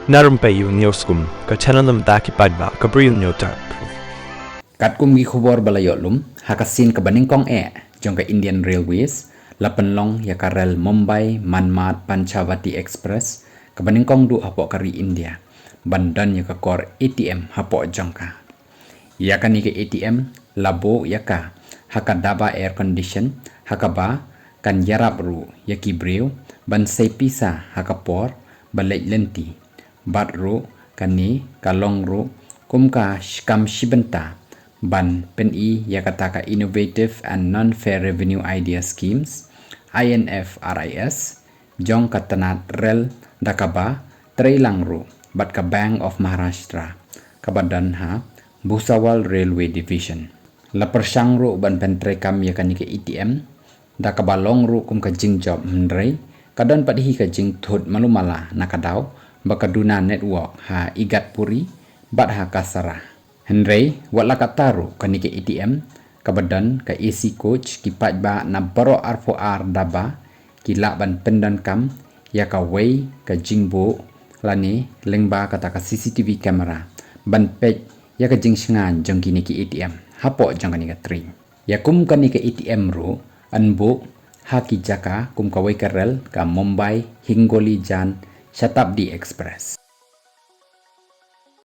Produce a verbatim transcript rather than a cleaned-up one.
Na rympei ïa u News Kum, ka channel na bynta ki paidbah ka Bri U News Tap. Katkum ki khubor ba la ïoh lum, ha ka sien kaba nyngkong eh jong ka Indian Railways, la pynlong ïa ka rel Mumbai Manmad Panchavati Express, kaba nyngkong duh hapoh ka ri India, ban don ïa ka kor A T M hapoh jong ka. Ïa kane ka A T M la buh ïa ka ha ka daba air condition, ha kaba kan ïarap ruh ïa ki briew ban sei pisa ha ka por ba leit lynti. Bad ruh kane ka long ruh kum ka sh-, kam shi bynta ban pyni ïa kata ka Innovative and Non-Fare Revenue Idea Schemes, I N F R I S, jong ka tnat rel, da kaba trei lang ruh bad ka Bank of Maharashtra, kaba don ha Bhusawal Railway Division. La pyrshang ruh ban pyntreikam ïa kane ka A T M, da kaba long ruh kum ka jingjop, hynrei ka don pat hi ka jingthut malu mala na ka daw ba ka duna network ha Igatpuri bad ha Kasara. Hynrei wat la katta ruh, kane ka A T M kaba don ka A C coach, ki paidbah na baroh arphew ar daba ki lah ban pyndonkam ïa kawei ka jingbuh lane lyngba kata ka C C T V camera ban peit ïa ka jingshngaiñ jong kine ki A T M hapoh jong kane ka train. Ïa kum kane ka A T M ruh yn buh ha ki jaka kum kawei ka rel, ka Mumbai Hingoli Jan Shatabdi Express.